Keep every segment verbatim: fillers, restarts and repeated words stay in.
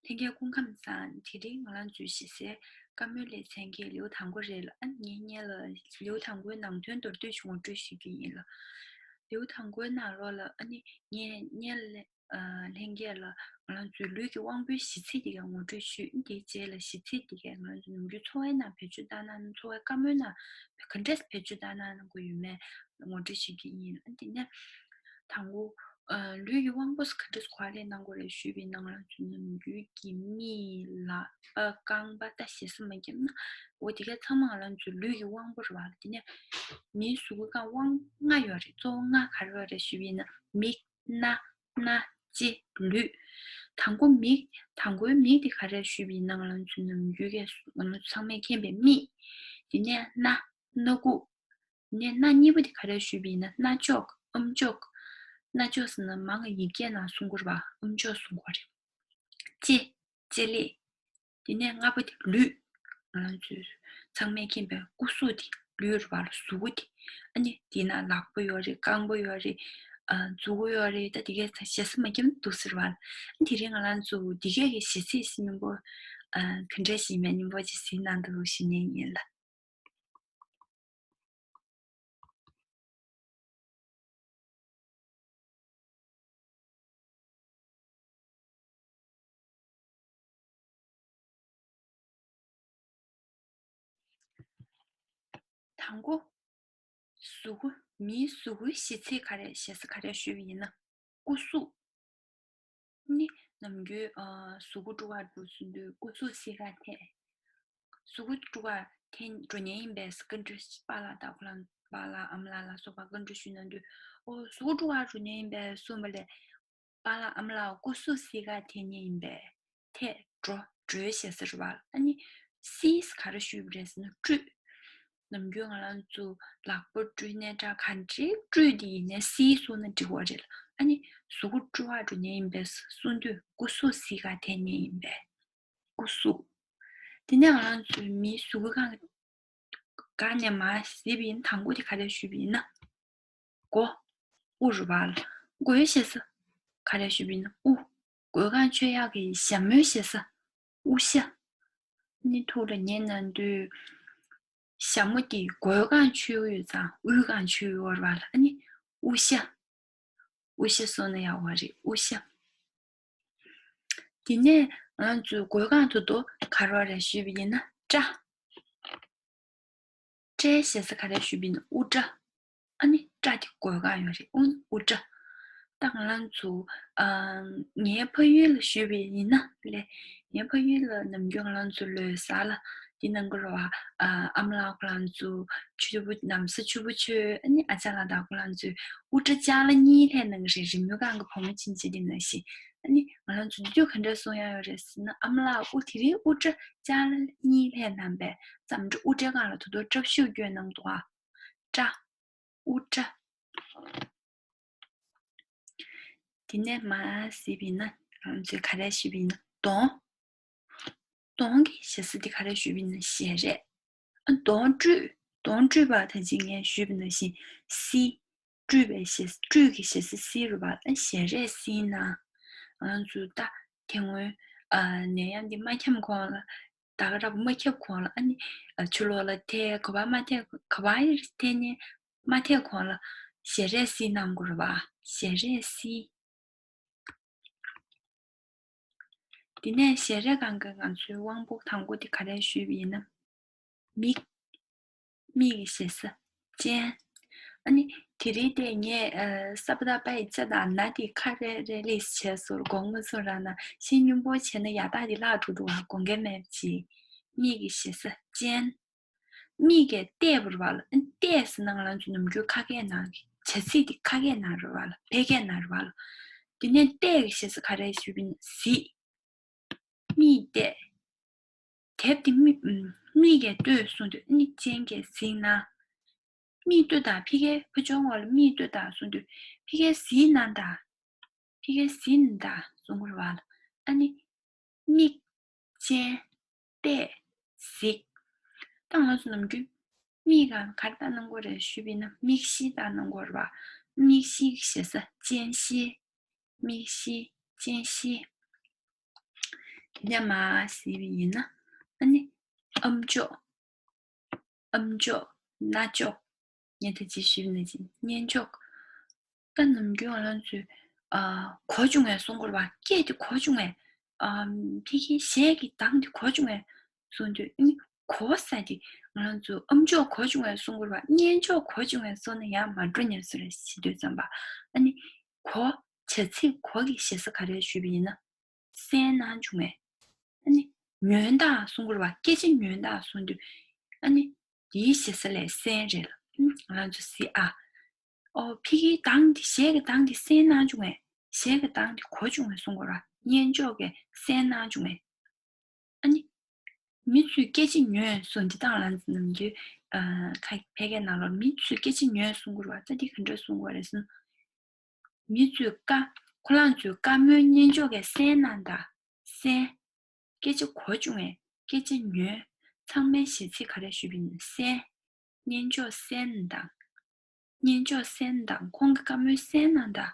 ལྷན་རྒྱས་སྐུ་ཁམས་བཟང་། དེ་རིང་ང་རང་ཚོའི་ཞེ་སའི་བཀའ་མོལ་ལེ་ཚན་གྱི་ལེའུ་དང་པོ་རེད་ལ། ཨ་ངས་སྔོན་ལ་ལེའུ་དང་པོའི་ནང་དོན་མདོར་བསྡུས་ཤིག་ངོ་སྤྲོད་ཞུ་རྒྱུ་ཡིན་ལ། ལེའུ་དང་པོའི་ནང་ལོགས་ལ་ཨ་ནི་ངས་སྔོན་ལ་ཨ་ལྷན་རྒྱས་ལ་ང་རང་ཚོའི་ལུས་ཀྱི་དབང་པོའི་གཞི་ཚིག་དེ་ག་ངོ་སྤྲོད་ཞུས། དེའི་རྗེས་ལ་གཞི་ཚིག་དེ་ག་ང་རང་ཚོ་ནམ་རྒྱུན་འཚོ་བའི་ནང་བེད་སྤྱོད་བཏང་ན། འཚོ་བའི་བཀའ་མོལ་ནང་ག་འདྲས་བེད་སྤྱོད་བཏང་ན་གནང་དགོས་ཡོད་མེད་ངོ་སྤྲོད་ཞུ་རྒྱུ་ཡིན། ཨ་དེ་ནས་དང་པོ། ཨ་ལུས་ཀྱི་དབང་པོ་ག་འདྲས་གོ་བ་ལེན་གནང་དགོས་རེད་ཞུས་པའི་ནང་ལ། ང་རང་ཚོ་ནམ་རྒྱུན་གྱི་མིག་ལག་པ་རྐང་པ་ད་ཞེ་ས་མ་བརྒྱབ་ན། འོ་དེ་ག་ཚང་མ་ང་རང་ཚོའི་ལུས་ཀྱི་དབང་པོ་རེད་བ། དེ་ནས་མིའི་གཟུགས་པོའི་སྒང་དབང་ལྔ་ཡོད་རེད། གཙོ་བོ་ལྔ་ག་རེ་ཡོད་རེད་ཞུས་པ་ཡིན་ན། མིག་སྣ། སྣ། ལྕེ། ལུས། དང་པོ་མིག་དང་པོའི་མིག་དེ་ག་རེ་ཞུས་པ་ཡིན་ན། ང་རང་ཚོ་ནམ་རྒྱུན་གྱི་ང་རང་ཚོ་ཚང་མས་མཁྱེན་པའི་མིག་དེ་ནས་སྣ། སྣ་ཁུག་དེ་ནས་སྣ་གཉིས་པ་དེ་ག་རེ་ཞུས་པ་ཡིན་ན། རྣ་ཅོག་ཨམ་ཅོག་རྣ་ཅོག་ཟེར་ན་མང་གི་ཡིག་སྐད་ནང་གསུང་གི་རེད་བ། ཨམ་ཅོག་གསུང་གི་རེད། ལྕེ། ལྕེ་ལེ། དེ་ནས་ལྔ་པ་དེ་ལུས། ང་རང་ཚོས་ཚང་མས་མཁྱེན་པའི་སྐུ་གཟུགས་དེ་ལུས་རེད་བ་ལ། གཟུགས་པོ་དེ། ཨ་ནི་དེ་ན་ལག་པ་ཡོད་རེད། རྐང་པ་ཡོད་རེད། ཨ་མཛུ་གུ་ཡོད་རེད། ད་དེ་གས་ཞེ་ས་མ་བརྒྱབ་ན་འདུག་ཟེར་བ་ལ། ཨ་དེ་རིང་ང་རང་ཚོ་དེ་གས་ཀྱི་ཞེ་ཚིག་སྙིང་པོ་ཨ་ག་འདྲ་ཞིག་མེད་སྙིང་པོ་ཅིག་གཟིགས་གནང་འདུག་ཞུ་ནི་ཡིན་ལ། དང་པོ། གཟུགས་པོ། མིའི་གཟུགས་པོའི་གཞི་ཚིག་ག་རེ། ཞེ་ས་ག་རེ་ཞུས་པ་ཡིན་ན། སྐུ་གཟུགས། ནི་ནམ་རྒྱུན་ཨ་གཟུགས་པོ་དཀྲུག་ག་འགྲོ་ཚུན་དུ་སྐུ་གཟུགས་གཟིགས་ག་འཐད། གཟུགས་པོ་དཀྲུག་ག་འཐད་འགྲོ་མཁན་ཡིན་པས་བཀའ་འདྲི། པཱ་ལགས་དང་ཁོ་རང་པཱ་ལགས་ཨ་མ་ལགས་ལ་སོགས་པ་བཀའ་འདྲི་ཞུས་གནང་དུས། ཨོ་གཟུགས་པོ་དཀྲུག་ག་འགྲོ་མཁན་ཡིན་པས་གསུངས་པ་ལས། པཱ་ལགས་ཨ་མ་ལགས་སྐུ་གཟུགས་གཟིགས་ག་འཐད་མཁན་ཡིན་པས། འཐད། འགྲོ། འགྲོའི་ཞེ་ས་རེད་བ། ཨ་ནི་གཟིགས་ག་རེ་ཞུས་པ་རེད་ཟེར་ན་དཀྲུས། ནམ་རྒྱུན་ང་རང་ཚོ་ལག་པ་དཀྲུས་ནས་འདྲ་ག་འདྲའི་དཀྲུས་དེ་ཡིན་ནའི་གཟིགས་གསུངས་ན་འགྲིག་གི་རེད། ཨ་ནི་གཟུགས་པོ་དཀྲུག་ག་འགྲོ་མཁན་ཡིན་པས་གསུངས་དུས་སྐུ་གཟུགས་གཟིགས་ག་འཐད་མཁན་ཡིན་པས། སྐུ་གཟུགས། དེ་ནས་ང་རང་ཚོའི་མིའི་གཟུགས་པོའི་སྒང་སྒང་ནས་མར་གཟིགས་པ་ཡིན། དང་པོ་དེ་ག་རེ་ཞུས་པ་ཡིན་ན། མགོ། དབུ་རུ་བ་ལ། མགོའི་ཞེ་ས་ག་རེ་ཞུས་པ་ཡིན་ན། དབུ། མགོའི་སྒང་ཆོད་ཡག་གི་ཞྭ་མོའི་ཞེ་ས། དབུ་ཞྭ། ནི་ཐུགས་ལ་ཉན་གནང་དུས། ཞྭ་མོ་དེ་མགོའི་སྒང་ཆོད་ཡོད་ཙང་དབུའི་སྒང་ཆོད་ཡོད་རེད་བ་ལ། ཨ་ནི་དབུ་ཞྭ། དབུ་ཞྭ་གསུངས་ན་ཡག་པོ་རེད། དབུ་ཞྭ། དེ་ནས་ང་ཚོའི་མགོའི་སྒང་དུ་དོ་ག་རེ་རེད་ཞུས་པ་ཡིན་ན་སྐྲ། སྐྲའི་ཞེ་ས་ག་རེ་ཞུས་པ་ཡིན་ན་དབུ་སྐྲ། ཨ་ནི་སྐྲ་དེ་མགོའི་སྒང་ཡོད་རེད། དབུ་དབུ་སྐྲ། ད་ང་རང་ཚོ་ཨ་ངའི་ཕ་ཡུལ་ལ་ཞུས་པ་ཡིན་ན་ལས། ངའི་ཕ་ཡུལ་ལ་ནམ་རྒྱུན་ང་རང་ཚོ་ལོ་གསར་ལ་དེ་གནང་གི་རེད་བ། ཨ་ཨ་མ་ལགས་ཁོ་རང་ཚོ་ཕྱུ་པ་ན་བཟའ་ཕྱུ་པ་མཆོད། ཨ་ནི་ཨ་ཅག་ལགས་དང་ཁོ་རང་ཚོས་དབུ་སྐྲ་ལྕགས་ལ་གཉིས་སླེབས་གནང་གི་རེད། རི་མོའི་སྒང་གི་བུ་མོ་ཆུང་ཆུང་དེ་ནང་བཞིན། ཨ་ནི་ང་རང་ཚོ་དེ་དུས་ག་འདྲ་གསུང་ཡག་ཡོད་རེད་ཟེར་ན། ཨ་མ་ལགས་དབུ་དེ་རིང་དབུ་སྐྲ་ལྕགས་ལ་གཉིས་སླེབས་གནང་པས། ཙམ་འདྲ་དབུ་སྐྲའི་སྒང་ལ་དོ་དོ་སྐྲ་ཕྱུག་བསྐྱོན་གནང་འདུག་ཨ། སྐྲ། དབུ་སྐྲ། དེ་ནས་མར་གཟིགས་པ་ཡིན་ན་ང་ཚོས་ག་རེ་ཞུས་པ་ཡིན་ན་གདོང་། གདོང་གི་ཞེ་ས་དེ་ག་རེ་ཞུས་པ་ཡིན་ན་ཞལ་རས། ཨ་གདོང་བཀྲུས། གདོང་བཀྲུས་པ་ད་ཅི་ངས་ཞུས་པ་ནང་བཞིན་བསིལ། བཀྲུས་པའི་ཞེ་ས། བཀྲུས་ཀྱི་ཞེ་ས་བསིལ་རེད་བ། ཨ་ཞལ་རས་བསིལ་ན། ང་ཚོ་ད་དེ་སྔོན་ཨ་ནད་ཡམས་འདི་མ་འཁྱམས་གོང་ལ། ད་ག་རང་མ་ཁྱབ་གོང་ལ་ཨ་ནི་ཨ་ཕྱི་ལོགས་ལ་ཐལ། ག་པར་མ་ཐལ། ག་པར་ཐལ་ནས་མ་ཐལ་གོང་ལ་ཞལ་རས་བསིལ་གནང་དགོས་རེད་བ། ཞལ་རས་བསིལ། དེ་ནས་ཞལ་རས་སྒང་གི་ང་ཚོའི་དབང་པོ་དང་པོ་དེ་ག་རེ་ཞུས་པ་ཡིན་ན། མིག་མིག་གི་ཞེ་ས། སྤྱན། ཨ་ནི་དེ་རིང་དེ་ངས་ཨ་ས་པ་ད་པ་ཡི་ཅ་དང་ན་དེ་ཁ་རེ་རེ་ལེགས་བྱས་སོར་དགོངས་མ་ཚོམ་རང་ན་ཤེས་སྙིང་པོ་བྱས་ན་ཡག་རྟགས་དེ་བརླག་འགྲོ་འདུག་བ། དགོངས་འགལ་མེད་པ་ཅིག་མིག་གི་ཞེ་ས། སྤྱན། མིག་གི་ལྟེ་བར་བ་ལ། ཨ་ནི་ལྟེ་ཟེར་ན་ང་རང་ཚོ་ནམ་རྒྱུན་ཁ་སྐད་ནང་གི་བྱ་ཚིག་དེ་ཁ་སྐད་ནང་རེད་བ་ལ། ཕལ་སྐད་ནང་རེད་བ་ལ། དེ་ནས་ལྟེ་གི་ཞེ་ས་ག་རེ་ཞུས་པ་ཡིན་ན་གཟིགས། མིག་ལྟེ། དེབ་དེ་མིག་མིག་གིས་ལྟོས་གསུངས་དུས་ཨ་ནི་སྤྱན་གྱིས་གཟིགས་ན། མིག་ལྟོས་དང་ཕ་གིའི་ཕར་ཕྱོགས་ངོས་ལ་མིག་ལྟོས་དང་གསུངས་དུས་ཕ་གིར་གཟིགས་གནང་དང་། ཕ་གིར་གཟིགས་གནང་དང་གསུང་གི་རེད་བ་ལ། ཨ་ནི་མིག་སྤྱན། ལྟེ། གཟིགས། ད་ང་ཚོ་ནམ་རྒྱུན་མིག་ག་ག་རེ་ལྟ་གནང་གི་རེད་ཞུས་པ་ཡིན་ན་མིག་ཤེལ་ལྟ་གནང་གི་རེད་བ། མིག་ཤེལ་གྱི་ཞེ་ས་སྤྱན་ཤེལ། མིག་ཤེལ། སྤྱན་ཤེལ། དེ་ནས་མར་གཟིགས་པ་ཡིན་ན། ཨ་ནི་ཨམ་ཅོག་ཨམ་ཅོག་རྣ་ཅོག་ངས་ད་ཅི་ཞུས་ནས་ཅི་སྙན་ཅོག་ད་ནམ་རྒྱུན་ང་རང་ཚོས་ཨ་གོ་བྱུང་བས་གསུང་དགོས་རེད་པ། སྐད་དེ་གོ་བྱུང་བས། ཨ་ཕ་གིའི་གཞས་ཀྱི་གདངས་དེ་གོ་བྱུང་བས་གསུང་དུས། ཨ་ནི་གོ་ས་དེ་ང་རང་ཚོ་ཨམ་ཅོག་གོ་བྱུང་བས་གསུང་དགོས་རེད་པ། སྙན་ཅོག་གོ་བྱུང་བས་གསུང་ན་ཡང་མ་འགྲོ་ཉན་སུ་རེད་ཞེས་དུས་ཙམ་པ། ཨ་ནི་གོ་བྱ་ཚིག་གོ་གི་ཞེ་ས་ག་རེ་ཞུས་པ་ཡིན་ན། གསན་གནང་བྱུང་བས། ཨ་ནི་ཉོན་དང་གསུང་དགོས་རེད་པ། སྐད་ཆ་ཉོན་དང་གསུང་དུས། ཨ་ནི་དེའི་ཞེ་ས་ལས་གསན་རེད་ལ། ཨ་ནི་ང་རང་ཚོ་གཟིགས་ཨ། ཨོ་ཕ་གིའི་གདངས་དེ་གཞས་ཀྱི་གདངས་དེ་གསན་གནང་བྱུང་བས། གཞས་ཀྱི་གདངས་དེ་གོ་བྱུང་བས་གསུང་དགོས་རེད་པ། སྙན་ཅོག་གིས་གསན་གནང་བྱུང་བས། ཨ་ནི་མི་ཚོས་སྐད་ཆ་ཉོན་གསུང་དེ་དང་ལ་ནམ་རྒྱུན་ཨ་ཁ་ཕལ་སྐད་ནང་ལོགས་མི་ཚོས་སྐད་ཆ་ཉོན་གསུང་དགོས་རེད་པ། ད་དེ་ག་འདྲ་གསུང་དགོས་རེད་ཟེར་ན། མི་ཚོས་བཀའ་ཁོ་རང་ཚོའི་བཀའ་མོལ་སྙན་ཅོག་གིས་གསན་གནང་དང་། གསན། སྐད་ཆ་གོ་བྱུང་བས་སྐད་ཆ་ཉོན། ཚང་མའི་གཞས་ཚིག་ག་རེ་ཞུས་པ་ཡིན་ན་གསན། སྙན་ཅོག་གསན་དང་། སྙན་ཅོག་གསན་དང་། ཁོང་གི་བཀའ་མོལ་གསན་གནང་དང་།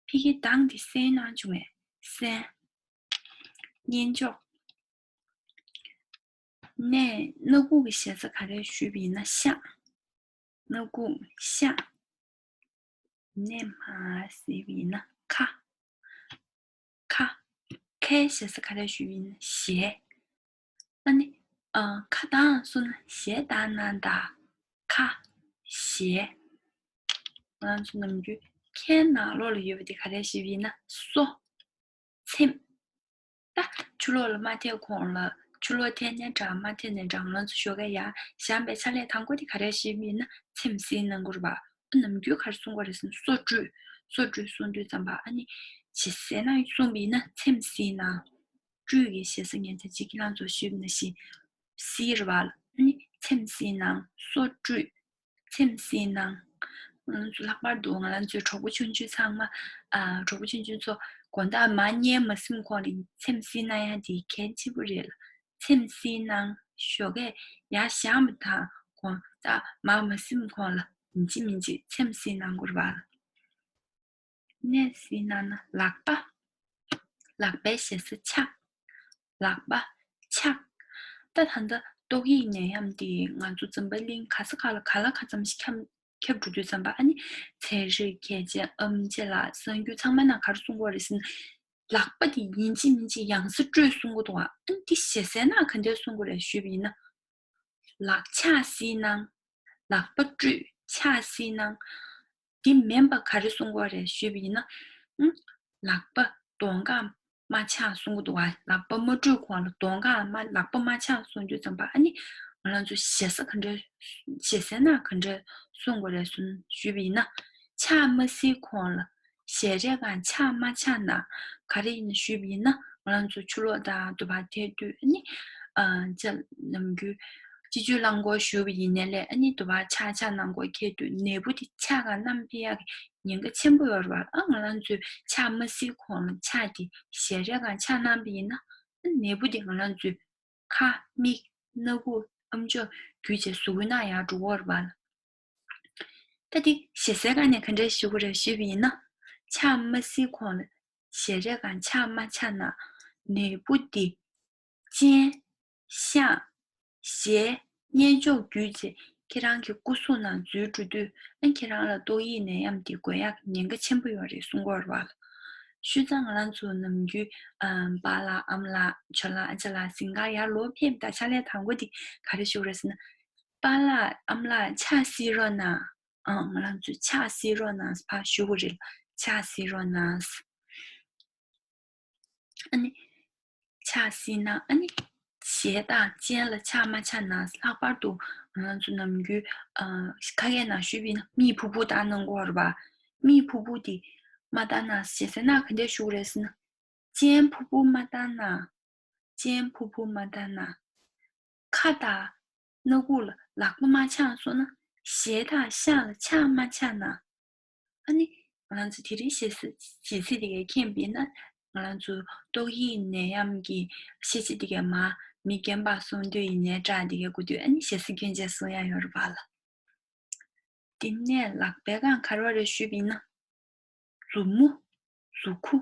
ཕ་གིའི་གདངས་དེ་གསན་གནང་བྱུང་བས་གསན། སྙན་ཅོག་ནས་སྣ་ཁུག་གི་ཞེ་ས་ག་རེ་ཞུས་པ་ཡིན་ན་ཤ། སྣ་ཁུག་ཤ། ནས་མར་གཟིགས་པ་ཡིན་ན་ཁ། ཁ། ཁའི་ཞེ་ས་ག་རེ་ཞུས་པ་ཡིན་ན་ཞལ། ཨ་ནི་ཨ་ཁ་གདངས་གསུངས་ན་ཞལ་གདངས་གནང་དང་། ཁ། ཞལ། ང་ཚོ་ནམ་རྒྱུན་ཁའི་ནང་ལོགས་ལ་ཡོད་པ་དེ་ག་རེ་ཞུས་པ་ཡིན་ན་སོ། ཚེམས། ད་ཆུ་ལོག་ལ་མ་ཐེབས་གོང་ལ་ཆུ་ལོག་ཐེབས་ནའི་འདྲ་མ་ཐེབས་ནའི་འདྲ། ང་ཚོ་ཞོགས་ཀས་ཡར་བཞེངས་པའི་ཕྱག་ལས་དང་པོ་དེ་ག་རེ་ཞུས་པ་ཡིན་ན་ཚེམས་བསིལ་གནང་དགོས་རེད་པ། ཨ་ནམ་རྒྱུན་ག་རེ་གསུང་དགོས་རེད་ཟེར་ན་སོ་བཀྲུས། སོ་བཀྲུས་གསུང་དུས་ཙམ་པ་ཨ་ནི་ཞེ་ས་ནས་གསུངས་པ་ཡིན་ན་ཚེམས་བསིལ་གནང་། བཀྲུས་ཀྱི་ཞེ་ས་ངས་ད་ཅི་ཁྱེད་རང་ཚོ་ཞུས་པ་ནང་བཞིན་བསིལ་རེད་པ། ཨ་ནི་ཚེམས་བསིལ་གནང་། སོ་བཀྲུས། ཚེམས་བསིལ་གནང་། ང་ཚོ་ལྷག་པར་དུ་ང་རང་ཚོའི་གྲོགས་པོ་ཆུང་ཆུང་ཚང་མ། ཨ་གྲོགས་པོ་ཆུང་ཆུང་ཚོ་དགོང་དག་མར་ཉལ་མ་ཟིན་གོང་ལ་ཚེམས་བསིལ་གནང་ཡ་དེ་གལ་ཆེན་པོ་རེད་ལ། ཚེམས་བསིལ་གནང་། ཞོགས་ཀས་ཡར་བཞེངས་པ་དང་དགོང་དག་མར་མ་ཟིན་གོང་ལ་ཡིན་གཅིག་མིན་གཅིག་ཚེམས་བསིལ་གནང་དགོས་རེད་པ། ནས་བསིལ་གནང་ན་ལག་པ། ལག་པའི་ཞེ་ས་ཕྱག་ལག་པ། ཕྱག་ད་ད་ལྟ་ཏོག་དབྱིབས་ནད་ཡམས་འདི་ང་ཚོ་འཛམ་བུ་གླིང་ག་ས་ག་ལ་ག་ལ་ག་ཙམ་ཞིག་ཁྱབ་ཁྱབ་འགྲོ་དུས་ཙམ་པ། ཨ་ནི་ཚན་རིག་མཁས་ཅན་ཨེམ་ཆི་ལགས་གསར་འགྱུར་ཚང་མའི་ནང་ག་རེ་གསུང་གི་ཡོད་རེད་ཟེར་ན། ལག་པ་འདི་ཡིན་གཅིག་མིན་གཅིག་ཡང་སེ་བཀྲུས་གསུང་གི་འདུག་པ། ཨ་ནི་འདི་ཞེ་སའི་ནང་ག་འདྲ་གསུང་གི་རེད་ཞུས་པ་ཡིན་ན། ལག་ཕྱག་བསིལ་གནང་། ལག་པ་བཀྲུས། ཕྱག་བསིལ་གནང་། འདི་མིན་པ་ག་རེ་གསུང་གི་ཡོད་རེད་ཞུས་པ་ཡིན་ན། ཨང་། ལག་པ་གདོང་ཁར་མ་ཕྱག་གསུང་གི་འདུག་པ། ལག་པ་མ་བཀྲུས་གོང་ལ་གདོང་ཁར་མ་ལག་པ་མ་ཕྱག་གསུང་དུས་ཙམ་པ་ཨ་ནི་ང་རང་ཚོ་ཞེ་ས་ག་འདྲ། ཞེ་སའི་ནང་ག་འདྲ་གསུང་གི་ཡོད་རེད་གསུང་ཞུས་པ་ཡིན་ན། ཕྱག་མ་བསིལ་གོང་ལ་ཞལ་རས་སྒང་ཕྱག་མ་ཕྱག་ན། ག་རེ་ཡིན་ན་ཞུས་པ་ཡིན་ན་ང་རང་ཚོ་ཆུ་ལོག་དང་དུ་བ་ཐེབས་དུས་ཨ་ནི། ཨ་ཅག་ནམ་རྒྱུན་སྤྱི་སྤྱོད་རླངས་འཁོར་ཞུ་བ་ཡིན་ནའི་ལས་ཨ་ནི་དུ་བ་ཆག་ཆག་གནང་དགོས་ཁེལ་དུས་ནད་འབུ་དེ་ཕྱག་སྒང་བསྣམས་ཕེབས་ཡག་གི་ཉེན་ཁ་ཆེན་པོ་ཡོད་རེད་པ། ཨ་ང་རང་ཚོས་ཕྱག་མ་བསིལ་གོང་ལ་ཕྱག་དེ་ཞལ་རས་སྒང་ཕྱག་གནང་བ་ཡིན་ན་ཨ་ནད་འབུ་དེ་ང་རང་ཚོའི་ཁ་མིག་སྣ་ཁུག་ཨམ་ཅོག་བརྒྱུད་བྱས་གཟུགས་པོའི་ནང་ཡར་འགྲོ་གི་ཡོད་རེད་པ། ད་དེ་ཞེ་སའི་སྒང་ནས་ག་འདྲ་ཞུ་གི་རེད་ཞུས་པ་ཡིན་ན། ཕྱག་མ་བསིལ་གོང་ལ་ཞལ་རས་སྒང་ཕྱག་མ་ཕྱག་ན་ནད་འབུ་དེ་སྤྱན། ཤ། ཞལ། སྙན་ཅོག་བརྒྱུད་བྱས་ཁྱེད་རང་གི་སྐུ་གཟུགས་ནང་འཛུལ་འགྲོ་དུས་ཨ་ཁྱེད་རང་ལ་ཏོག་དབྱིབས་ནད་ཡམས་དེ་འགོས་ཡག་གི་ཉེན་ཁ་ཆེན་པོ་ཡོད་རེད་གསུང་གི་ཡོད་རེད་པ། བྱས་ཙང་ང་རང་ཚོ་ནམ་རྒྱུན་ཨ་པཱ་ལགས་ཨ་མ་ལགས་ཇོ་ལགས་ཨ་ཅག་ལགས་ཟིན་གར་ཡར་ལོག་ཕེབས་ད་ཕྱག་ལས་དང་པོ་དེ་ག་རེ་ཞུ་གི་རེད་ཟེར་ན། པཱ་ལགས་ཨ་མ་ལགས་ཕྱག་བསིལ་རོགས་གནང་། ཨང་། ང་རང་ཚོས་ཕྱག་བསིལ་རོགས་གནང་ཕར་ཞུ་གི་རེད། ཕྱག་བསིལ་རོགས་གནང་། ཨ་ནི་ཕྱག་བསིལ་གནང་། ཨ་ནི་ཞལ་དང་སྤྱན་ལ་ཕྱག་མ་ཕྱག་ན། ལྷག་པར་དུ་ང་རང་ཚོ་ནམ་རྒྱུན་ཨ་ཁ་སྐད་ནང་ཞུས་པ་ཡིན་ན་མིག་ཕུར་བུ་བཏང་གནང་གི་ཡོད་རེད་པ། མིག་ཕུར་བུ་དེ་མ་བཏང་ན་ཞེ་སའི་ནང་ག་འདྲ་ཞུ་གི་རེད་ཟེར་ན། སྤྱན་ཕུར་བུ་མ་བཏང་ན། སྤྱན་ཕུར་བུ་མ་བཏང་ན། ཁ་དང་སྣ་ཁུག་ལ་ལག་པ་མ་ཕྱག་སོང་ན། ཞལ་དང་ཤ་ལ་ཕྱག་མ་ཕྱག་ན། ཨ་ནི་ང་རང་ཚོ་དེ་རིང་ཞེ་ས་ཞེ་ཚིག་དེ་གས་མཁྱེན་པ་ཡིན་ན་ང་རང་ཚོ་ཏོག་དབྱིབས་ནད་ཡམས་ཀྱི་ཤེས་བྱ་དེ་གས་མ་མི་རྒན་པ་གསུང་དུས་ཡིན་ནའི་འདྲ་དེ་གས་གོ་དུས་ཨ་ནི་ཞེ་ས་སྐྱོན་ཅན་གསུང་ཡ་ཡོད་རེད་པ་ལ། དེ་ནས་ལག་པའི་སྒང་ག་རེ་རེད་ཞུས་པ་ཡིན་ན། མཛུབ་མོ། མཛུབ་གུ།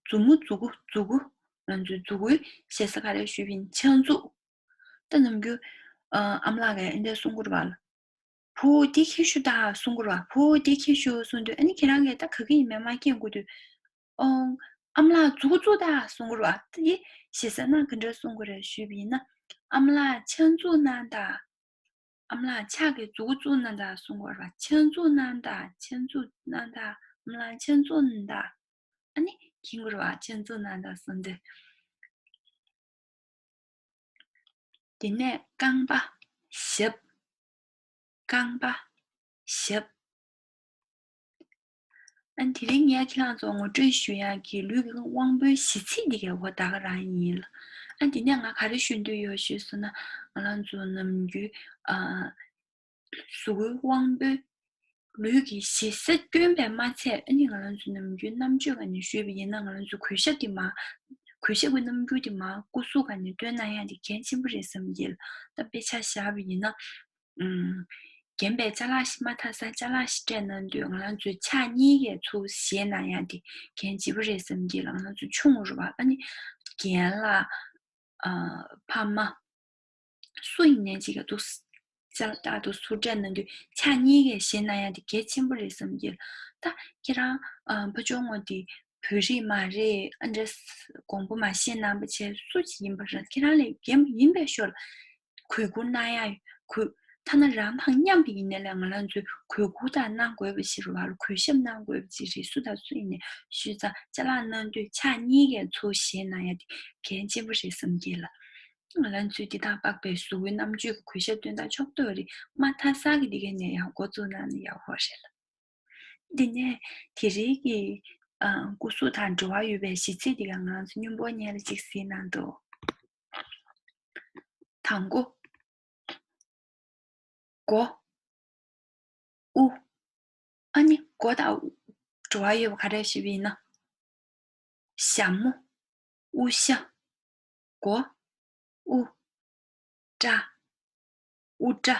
མཛུབ་མོ་མཛུབ་གུ་མཛུབ་གུ། ང་ཚོའི་མཛུ་གུའི་ཞེ་ས་ག་རེ་ཞུས་པ་ཡིན། ཕྱག་མཛུབ། ད་ནམ་རྒྱུན་ཨ་ཨ་མ་ལགས་ཀྱིས་འདི་འདྲ་གསུང་གི་རེད་པ། བུ་འདི་ཁྱེར་ཤོག་དང་གསུང་གི་རེད་པ། བུ་འདི་ཁྱེར་ཤོག་གསུང་དུས། ཨ་ནི་ཁྱེད་རང་གིས་ད་ག་གི་ཡིན་མིན་མ་མཁྱེན་དགོས་དུས། ཨོང་། ཨ་མ་ལགས་མཛུ་གུ་བཙུགས་དང་གསུང་གི་རེད་པ། དེ་ཞེ་ས་ན་ག་འདྲ་གསུང་གི་རེད་ཞུས་པ་ཡིན་ན། ཨ་མ་ལགས་ཕྱག་མཛུབ་གནང་དང་། ཨ་མ་ལགས་ཕྱག་གིས་མཛུ་གུ་བཙུགས་གནང་དང་གསུང་གི་རེད་པ། ཕྱག་མཛུབ་གནང་དང་། ཕྱག་མཛུབ་གནང་དང་། ཨ་མ་ལགས་ཕྱག་མཛུབ་གནང་དང་། ཨ་ནི་མཁྱེན་གྱི་རེད་པ། ཕྱག་མཛུབ་གནང་དང་གསུང་དུས། དེ་ནས་རྐང་པ་ཞབས། རྐང་པ་ཞབས། ཨ་ནི་དེ་རིང་ངས་ཁྱེད་རང་ཚོར་ངོ་སྤྲོད་ཞུ་ཡག་གི་ལུས་ཀྱི་དབང་པོའི་གཞི་ཚིག་འདི་གའི་འོ་ད་ག་རང་ཡིན་ལ། ཨ་ནི་དེ་ནས་ང་ག་རེ་ཞུ་འདོད་ཡོད་ཞུས་སོང་ན། ང་རང་ཚོ་ནམ་རྒྱུན་ཨ་གཟུགས་པོའི་དབང་པོའི་ལུས་ཀྱི་ཞེ་ས་བསྐྱོན་པས་མ་ཚད། ཨ་ནི་ང་རང་ཚོ་ནམ་རྒྱུན་རྣམ་དཔྱོད་ཀྱིས་ནི་ཞུས་པ་ཡིན་ན། ང་རང་ཚོ་གུས་ཞབས་འདི་མ། གུས་ཞབས་ཀྱི་རྣམ་འགྱུར་འདི་མ་སྐུ་གཟུགས་ཀྱིས་ནི་སྟོན་གནང་ཡག་འདི་གལ་ཆེན་པོ་རེད་བསམ་གྱི་ལ། ད་དཔེ་ཆ་བཞག་པ་ཡིན་ན། ཨུམ། རྒན་པས་ཅ་ལག་ཞིག་མ་མཐའ་ས་ཅ་ལག་ཞིག་སྤྲད་གནང་དུས། ང་རང་ཚོའི་ཕྱག་གཉིས་ཀྱིས་ཚུར་བཞེས་གནང་ཡག་འདི་གལ་ཆེན་པོ་རེད་བསམ་གྱི་ལ། ང་རང་ཚོ་ཆུང་ངུ་རུ་བ། ཨ་ནི་རྒན་ལགས། ཨ། ཕ་མ། སུ་ཡིན་ནའི་གཅིག་ག་འདུག་ཅ་ལག་ཏག་ཏག་ཚུར་སྤྲད་གནང་དུས་ཕྱག་གཉིས་ཀས་བཞེས་གནང་ཡག་དེ་གལ་ཆེན་པོ་རེད་བསམ་གྱི། ད་ཁྱེད་རང་ཨ་ཕ་ཆུང་ངུ་དེ་བོད་རིགས་མ་རེད། ཨ་འདྲ་དགོངས་པ་མ་བཞེས་གནང་བ་བྱས། སུ་ཞིག་ཡིན་པ་རེད། ཁྱེད་རང་ལས་རྒན་པ་ཡིན་པའི་ཞོར་ལ་གུས་བཀུར་གནང་ཡག་གུས། ཐ་ན་རང་དང་མཉམ་པ་ཡིན་ནའི་ལས་ང་རང་ཚོས་གུས་བཀུར་དང་གནང་དགོས་པ་ཞིག་རེད་བ། གུས་ཞབས་གནང་དགོས་པ་ཅིག་རེད། སུ་དང་སུ་ཡིན་ནའི། ཞུས་ཙང་ཅ་ལག་གནང་དུས་ཕྱག་གཉིས་ཀས་ཚུར་བཞེས་གནང་ཡག་དེ་གལ་ཆེན་པོ་རེད་བསམ་གྱི་ལ། ང་རང་ཚོའི་འདི་དང་སྤགས་པའི་གཟུགས་པོའི་རྣམ་དཔྱོད་ཀྱི་གུས་ཞབས་སྟོན་སྟངས་ཕྱོགས་གཏོགས་རིགས་མ་མཐའ་ས་གི་འདི་གའི་ནས་ཡང་འགོ་བཙུགས་གནང་ན་ཡག་པོ་རེད་ལ། འདི་ནས་དེ་རིང་གི་ཨ་སྐུ་གཟུགས་དང་འབྲེལ་བ་ཡོད་པའི་གཞི་ཚིག་འདི་ག་ང་རང་ཚོ་སྙིང་པོ་ཉལ་ལ་གཅིག་གཟིགས་གནང་དོ། དང་པོ། མགོ། དབུ། ཨ་ནི་མགོ་དང་འབྲེལ་བ་ཡོད་པ་ག་རེ་ཞུས་པ་ཡིན་ན། ཞྭ་མོ། དབུ་ཞྭ། མགོ། དབུ། སྐྲ། དབུ་སྐྲ།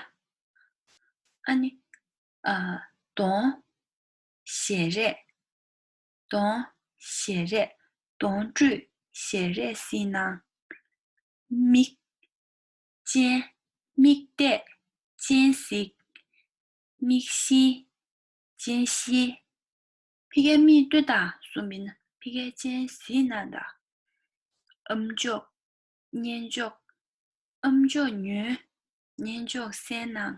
ཨ་ནི་ཨ་གདོང་། ཞལ་རས། གདོང་། ཞལ་རས། གདོང་བཀྲུས། ཞལ་རས་གཟིགས་གནང་། མིག་སྤྱན། མིག་བལྟས། སྤྱན་གཟིགས། མིག་ཤེལ། སྤྱན་ཤེལ། ཕ་གིར་མིག་ལྟོས་དང་གསུངས་པ་ཡིན་ན་ཕ་གིར་སྤྱན་གཟིགས་གནང་དང་། ཨམ་ཅོག་སྙན་ཅོག་ཨམ་ཅོག་ཉོན། སྙན་ཅོག་གསན་གནང་།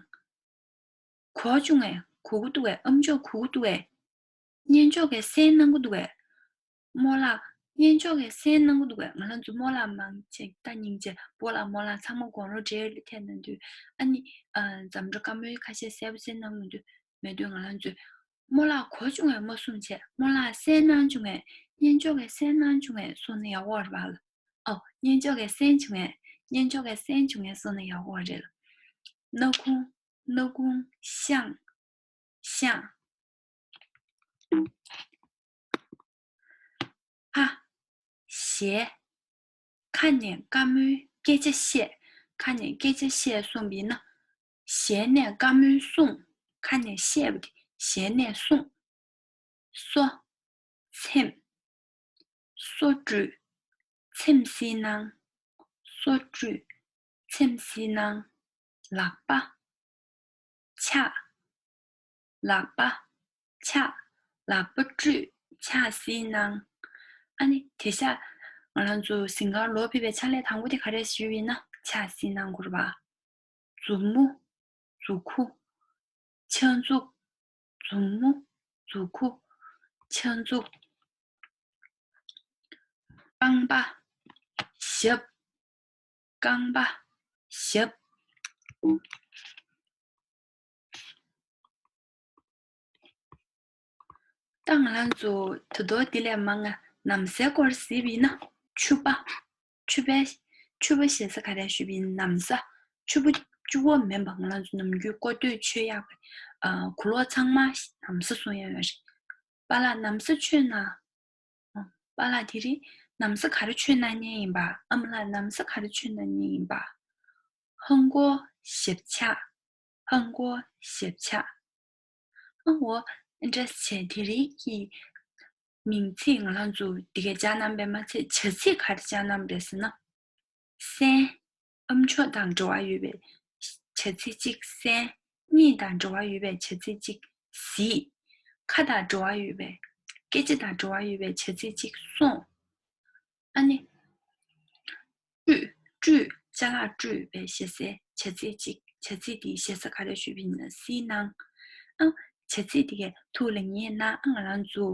གོ་བྱུང་ངས། གོ་གི་འདུག་གས། ཨམ་ཅོག་གོ་གི་འདུག་གས། སྙན་ཅོག་གིས་གསན་གནང་གི་འདུག་གས། རྨོ་ལགས། སྙན་ཅོག་གིས་གསན་གནང་གི་འདུག་གས། ང་རང་ཚོ་རྨོ་ལགས་མང་ཆེ་ད་སྙིང་རྗེ། སྤོ་ལགས་རྨོ་ལགས་ཚང་མ་དགུང་ལོ་བགྲེས་ལ་ཐད་གནང་དུས། ཨ་ནི་ཨ་འཛམ་གྲྭ་བཀའ་མོལ་ཁ་ཤས་གསལ་པོ་གསན་གནང་གི་འདུག་མེད་དུས་ང་རང་ཚོས། རྨོ་ལགས་གོ་བྱུང་ངས་མ་གསུངས་བྱས། རྨོ་ལགས་གསན་གནང་བྱུང་ངས། སྙན་ཅོག་གིས་གསན་གནང་བྱུང་ངས་གསུངས་ན་ཡག་པོ་རེད་པ་ལགས། ཨོ། སྙན་ཅོག་གིས་གསན་བྱུང་ངས། སྙན་ཅོག་གིས་གསན་བྱུང་ངས་གསུངས་ན་ཡག་པོ་རེད་ལགས། སྣ་ཁུང་། སྣ་ཁུང་། ཤངས། ཤངས། ཕ། ཞལ། ཁ་ནས་བཀའ་མོལ་སྐད་ཆ་བཤད། ཁ་ནས་སྐད་ཆ་བཤད་གསུངས་པ་ཡིན་ན། ཞལ་ནས་བཀའ་མོལ་གསུངས། ཁ་ནས་བཤད་པ་དེ་ཞལ་ནས་གསུངས། སོ། ཚེམས། སོ་བཀྲུས། ཚེམས་གཟིགས་གནང་། སོ་བཀྲུས། ཚེམས་གཟིགས་གནང་། ལག་པ། ཕྱག་ལག་པ། ཕྱག་ལག་པ་བཀྲུས། ཕྱག་གཟིགས་གནང་། ཨ་ནི་དེང་སང་ང་རང་ཚོ་ཟིན་ཁང་ལོག་ཕེབས་པའི་ཕྱག་ལས་དང་པོ་དེ་ག་རེ་ཞུས་ཡིན་ན་ཕྱག་གཟིགས་གནང་དགོས་རེད་པ། མཛུབ་མོ། མཛུབ་གུ། ཕྱག་མཛུབ། མཛུབ་མོ། མཛུབ་གུ། ཕྱག་མཛུབ། རྐང་པ། ཞབས། རྐང་པ། ཞབས། ད་ང་རང་ཚོ་ད་དུང་དེ་ལས་མང་ང་ན་བཟའི་སྐོར་གཟིགས་པ་ཡིན་ན། ཕྱུ་པ། ཕྱུ་པའི། ཕྱུ་པ་ཞེ་ས་ག་རེ་ཞུས་པ་ཡིན་ན་ན་བཟའ། ཕྱུ་པ་གཅིག་པོ་མིན་པ་ང་རང་ཚོ་ནམ་རྒྱུན་སྐོར་སྟོད་མཆོད་ཡག་གི་ཨ་གོས་ལོག་ཚང་མ་ན་བཟའ་གསུང་ཡག་ཡོད་རེད། པཱ་ལགས་ན་བཟའ་མཆོད་གནང་། ཨ། པཱ་ལགས་དེ་རིང་ན་བཟའ་ག་རེ་མཆོད་གནང་མཁན་ཡིན་པ། ཨ་མ་ལགས་ན་བཟའ་ག་རེ་མཆོད་གནང་མཁན་ཡིན་པ། ཧང་གོ་ཞབས་ཆག་ཧང་གོ་ཞབས་ཆག་ཨ་འོ། འདྲ་བྱས་དེ་རིང་གི་ མིང་ཚིག་ང་རང་ཚོ་འདི་གའི་སྦྱར་གནང་པས་མ་ཚད་བྱ་ཚིག་ག་རེ་སྦྱར་གནང་པས་ཟེར་ན། སན། ཨ་མཆོག་དང་འབྲེལ་བ་ཡོད་པའི་བྱ་ཚིག་གཅིག་སན། གཉིད་དང་འབྲེལ་བ་ཡོད་པའི་བྱ་ཚིག་གཅིག་གཟིགས། ཁ་དང་འབྲེལ་བ་ཡོད་པའི་སྐད་ཆ་དང་འབྲེལ་བ་ཡོད་པའི་བྱ་ཚིག་གཅིག་སོང་། ཨ་ནི། སྤྲུལ། སྤྲུལ། ཅ་ལག་སྤྲུལ་བའི་ཞེ་སའི་བྱ་ཚིག་ཅིག་བྱ་ཚིག་དེའི་ཞེ་ས་ག་རེ་ཞུས་པ་ཡིན་ན་སིལ་སྣང་། ཨ། བྱ་ཚིག་དེ་གའི་ཐུགས་ལ་ངེས་ན་ཨ་ང་རང་ཚོ་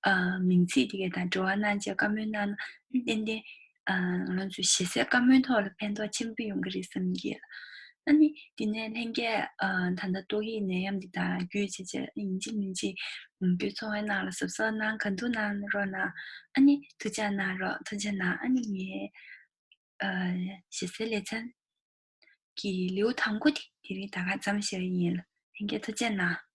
ཨ་མིང་ཚིག་དེ་གའི་དང་འབྲེལ་བ་གནང་བྱས་བཀའ་མོལ་གནང་ན་ཏན་ཏན་ཨ་ང་རང་ཚོ་ཞེ་སའི་བཀའ་མོལ་ཐོག་ལ་ཕན་ཐོགས་ཆེན་པོ་ཡོང་གི་རེད་བསམ་གྱི། ཨ་ནི་དེ་ནས་ལྷན་རྒྱས་ཨ་ད་ལྟ་ཏོག་དབྱིབས་ནད་ཡམས་འདི་དང་བརྒྱུད་བྱས་བྱས་ཡིན་གཅིག་མིན་གཅིག་ཨ་ཁུ་ཚོ་བའི་ནང་ལ་གཟབ་གཟབ་གནང་། ག་འདུག་གནང་རོགས་གནང་། ཨ་ནི་ཐུགས་ཅག་གནང་རོགས། ཐུགས་ཅག་གནང་། ཨ་ནི་ངས་ཨ་ཞེ་སའི་ལེ་ཚན་གྱི་ལེའུ་དང་པོ་དེ་དེ་རིང་ད་ག་མཚམས་བཞག་ཡིན། ལྷན་རྒྱས་ཐུགས་ཅག་གནང་།